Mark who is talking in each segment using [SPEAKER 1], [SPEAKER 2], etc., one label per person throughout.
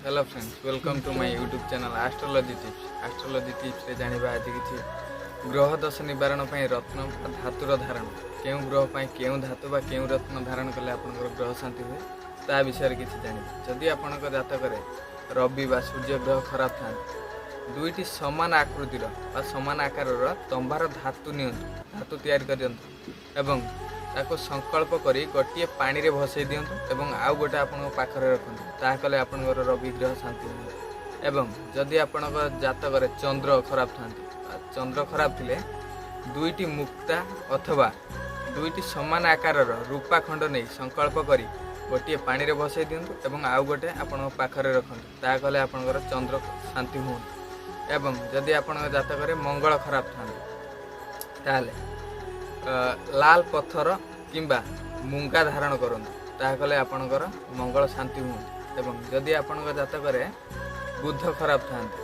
[SPEAKER 1] Hello friends, welcome to my YouTube channel Astrology Tips. Astrology ଟିପ୍ସରେ ଜାଣିବା ଆଜି କିଛି ଗ୍ରହ ଦୋଷ ନିବାରଣ ପାଇଁ ରତ୍ନ ବା ଧାତୁର ଧାରଣ। କେଉଁ ଗ୍ରହ ପାଇଁ କେଉଁ ଧାତୁ ବା କେଉଁ ରତ୍ନ ଧାରଣ କଲେ ଆପଣଙ୍କର ଗ୍ରହ ଶାନ୍ତି ହୁଏ, ତା ବିଷୟରେ କିଛି ଜାଣିବା। ଯଦି ଆପଣଙ୍କ ଜାତକରେ ରବି ବା ସୂର୍ଯ୍ୟ ଗ୍ରହ ଖରାପ ଥାନ୍ତି, ଦୁଇଟି ସମାନ ଆକୃତିର ବା ସମାନ ଆକାରର ତମ୍ବାର ଧାତୁ ନିଅନ୍ତୁ, ଧାତୁ ତିଆରି କରିଦିଅନ୍ତୁ ଏବଂ ତାକୁ ସଂକଳ୍ପ କରି ଗୋଟିଏ ପାଣିରେ ଭସେଇ ଦିଅନ୍ତୁ ଏବଂ ଆଉ ଗୋଟେ ଆପଣଙ୍କ ପାଖରେ ରଖନ୍ତୁ। ତାହା କଲେ ଆପଣଙ୍କର ରବି ଗ୍ରହ ଶାନ୍ତି ହୁଅନ୍ତି। ଏବଂ ଯଦି ଆପଣଙ୍କ ଜାତକରେ ଚନ୍ଦ୍ର ଖରାପ ଥାନ୍ତି ବା ଚନ୍ଦ୍ର ଖରାପ ଥିଲେ, ଦୁଇଟି ମୁକ୍ତା ଅଥବା ଦୁଇଟି ସମାନ ଆକାରର ରୂପା ଖଣ୍ଡ ନେଇ ସଂକଳ୍ପ କରି ଗୋଟିଏ ପାଣିରେ ଭସେଇ ଦିଅନ୍ତୁ ଏବଂ ଆଉ ଗୋଟେ ଆପଣଙ୍କ ପାଖରେ ରଖନ୍ତୁ। ତାହା କଲେ ଆପଣଙ୍କର ଚନ୍ଦ୍ର ଶାନ୍ତି ହୁଅନ୍ତି। ଏବଂ ଯଦି ଆପଣଙ୍କ ଜାତକରେ ମଙ୍ଗଳ ଖରାପ ଥାନ୍ତି, ତାହେଲେ ଲାଲ ପଥର କିମ୍ବା ମୁଙ୍ଗା ଧାରଣ କରନ୍ତୁ। ତାହା କଲେ ଆପଣଙ୍କର ମଙ୍ଗଳ ଶାନ୍ତି ହୁଅନ୍ତି। ଏବଂ ଯଦି ଆପଣଙ୍କ ଜାତକରେ ବୁଧ ଖରାପ ଥାନ୍ତି,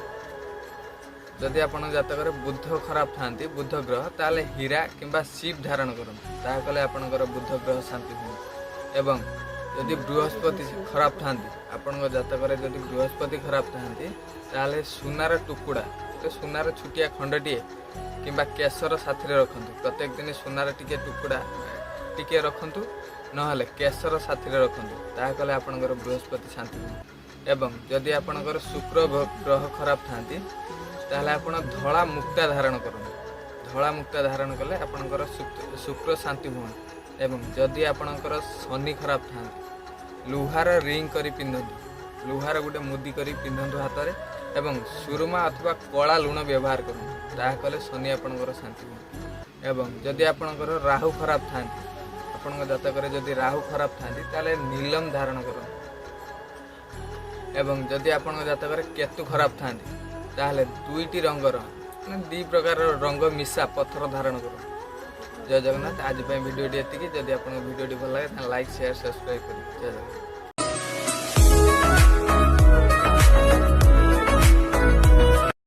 [SPEAKER 1] ଯଦି ଆପଣଙ୍କ ଜାତକରେ ବୁଧ ଖରାପ ଥାନ୍ତି, ବୁଧ ଗ୍ରହ, ତାହେଲେ ହୀରା କିମ୍ବା ସିପ୍ ଧାରଣ କରନ୍ତୁ। ତାହା କଲେ ଆପଣଙ୍କର ବୁଧ ଗ୍ରହ ଶାନ୍ତି ହୁଅନ୍ତି। ଏବଂ ଯଦି ବୃହସ୍ପତି ଖରାପ ଥାନ୍ତି, ଆପଣଙ୍କ ଜାତକରେ ଯଦି ବୃହସ୍ପତି ଖରାପ ଥାନ୍ତି, ତାହେଲେ ସୁନାର ଟୁକୁଡ଼ା, ଗୋଟେ ସୁନାର ଛୋଟିଆ ଖଣ୍ଡଟିଏ କିମ୍ବା କେଶର ସାଥିରେ ରଖନ୍ତୁ। ପ୍ରତ୍ୟେକ ଦିନ ସୁନାର ଟିକେ ଟୁକୁଡ଼ା ଟିକେ ରଖନ୍ତୁ, ନହେଲେ କେଶର ସାଥିରେ ରଖନ୍ତୁ। ତାହା କଲେ ଆପଣଙ୍କର ବୃହସ୍ପତି ଶାନ୍ତି ହୁଅନ୍ତି। ଏବଂ ଯଦି ଆପଣଙ୍କର ଶୁକ୍ର ଗ୍ରହ ଖରାପ ଥାନ୍ତି, ତାହେଲେ ଆପଣ ଧଳା ମୁକ୍ତା ଧାରଣ କରନ୍ତୁ। ଧଳା ମୁକ୍ତା ଧାରଣ କଲେ ଆପଣଙ୍କର ଶୁକ୍ର ଶାନ୍ତି ହୁଅନ୍ତି। ଏବଂ ଯଦି ଆପଣଙ୍କର ଶନି ଖରାପ ଥାନ୍ତି, ଲୁହାର ରିଙ୍ଗ କରି ପିନ୍ଧନ୍ତୁ। ଲୁହାର ଗୋଟେ ମୁଦି କରି ପିନ୍ଧନ୍ତୁ ହାତରେ ଏବଂ ସୁରମା ଅଥବା କଳା ଲୁଣ ବ୍ୟବହାର କରନ୍ତୁ। ତାହା କଲେ ଶନି ଆପଣଙ୍କର ଶାନ୍ତି ହୁଅନ୍ତି। ଏବଂ ଯଦି ଆପଣଙ୍କର ରାହୁ ଖରାପ ଥାନ୍ତି, ଆପଣଙ୍କ ଜାତକରେ ଯଦି ରାହୁ ଖରାପ ଥାନ୍ତି, ତାହେଲେ ନୀଲମ ଧାରଣ କରନ୍ତୁ। ଏବଂ ଯଦି ଆପଣଙ୍କ ଜାତକରେ କେତୁ ଖରାପ ଥାନ୍ତି, ତାହେଲେ ଦୁଇଟି ରଙ୍ଗର, ମାନେ ଦୁଇ ପ୍ରକାରର ରଙ୍ଗ ମିଶା ପଥର ଧାରଣ କରନ୍ତୁ। ଜୟ ଜଗନ୍ନାଥ। ଆଜି ପାଇଁ ଭିଡ଼ିଓଟି ଏତିକି। ଯଦି ଆପଣଙ୍କ ଭିଡ଼ିଓଟି ଭଲ ଲାଗେ, ତାହେଲେ ଲାଇକ୍, ସେୟାର, ସବସ୍କ୍ରାଇବ୍ କରିବେ। ଜୟ ଜଗନ୍ନାଥ।